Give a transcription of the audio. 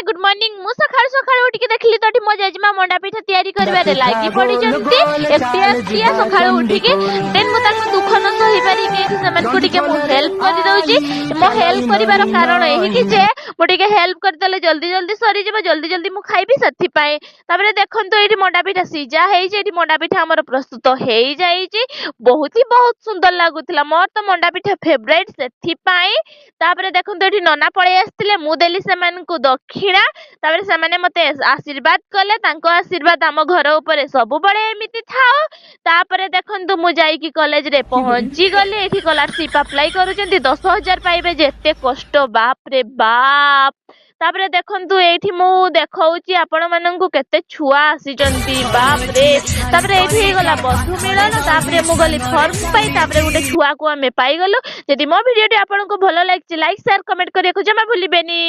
Good morning. ମୁଁ ସକାଳୁ ସକାଳୁ ଉଠିକି ଦେଖିଲି ତ ଏଠି ମୋ ଜେଜେମା ମଣ୍ଡା ପିଠା ତିଆରି କରିବାରେ ଲାଗି ପଡିଛନ୍ତି ଏକଟିଆ ଏକଟିଆ ସକାଳୁ ଉଠିକି। ଦେନ୍ ମୁଁ ତାଙ୍କ ଦୁଃଖ ନ ସହିପାରିକି ଏଠି ସେମାନଙ୍କୁ ଟିକେ ମୁଁ ହେଲ୍ପ କରିଦଉଛି। ମୋ ହେଲ୍ପ କରିବାର କାରଣ ଏହିକି ଯେ ମୁଁ ଟିକେ ହେଲ୍ପ କରିଦେଲେ ଜଲ୍ଦି ଜଲ୍ଦି ସରିଯିବ, ଜଲ୍ଦି ଜଲ୍ଦି ମୁଁ ଖାଇବି, ସେଥିପାଇଁ। ତାପରେ ଦେଖନ୍ତୁ, ଏଇଠି ମଣ୍ଡା ପିଠା ସିଝା ହେଇଛି। ଏଠି ମଣ୍ଡା ପିଠା ଆମର ପ୍ରସ୍ତୁତ ହେଇଯାଇଛି। ବହୁତ ହି ବହୁତ ସୁନ୍ଦର ଲାଗୁଥିଲା। ମୋର ତ ମଣ୍ଡା ପିଠା ଫେବରାଇଟ, ସେଥିପାଇଁ। ତାପରେ ଦେଖନ୍ତୁ, ଏଠି ନନା ପଳେଇ ଆସିଥିଲେ। ମୁଁ ଦେଲି ସେମାନଙ୍କୁ ଦକ୍ଷିଣା। ତାପରେ ସେମାନେ ମତେ ଆଶୀର୍ବାଦ କଲେ। ତାଙ୍କ ଆଶୀର୍ବାଦ ଆମ ଘର ଉପରେ ସବୁବେଳେ ଏମିତି ଥାଉ। ତାପରେ ଦେଖନ୍ତୁ, ମୁଁ ଯାଇକି କଲେଜରେ ପହଞ୍ଚି ଗଲି। ଏଠି ସ୍କଲାରସିପ ଆପ୍ଲାଏ କରୁଛନ୍ତି। 10,000 ପାଇବେ ଯେ ଏତେ କଷ୍ଟ, ବାପରେ ବାପ। ତାପରେ ଦେଖନ୍ତୁ, ଏଇଠି ମୁଁ ଦେଖଉଛି ଆପଣ ମାନଙ୍କୁ କେତେ ଛୁଆ ଆସିଛନ୍ତି, ବାପରେ। ତାପରେ ଏଇଠି ହେଇଗଲା ବନ୍ଧୁ ମିଳନ। ତାପରେ ମୁଁ ଗଲି ଫର୍ମ ପାଇଁ। ତାପରେ ଗୋଟେ ଛୁଆକୁ ଆମେ ପାଇଗଲୁ। ଯଦି ମୋ ଭିଡିଓଟି ଆପଣଙ୍କୁ ଭଲ ଲାଗିଛି, ଲାଇକ୍, ସେୟାର, କମେଣ୍ଟ କରିବାକୁ ଜମା ଭୁଲିବେନି।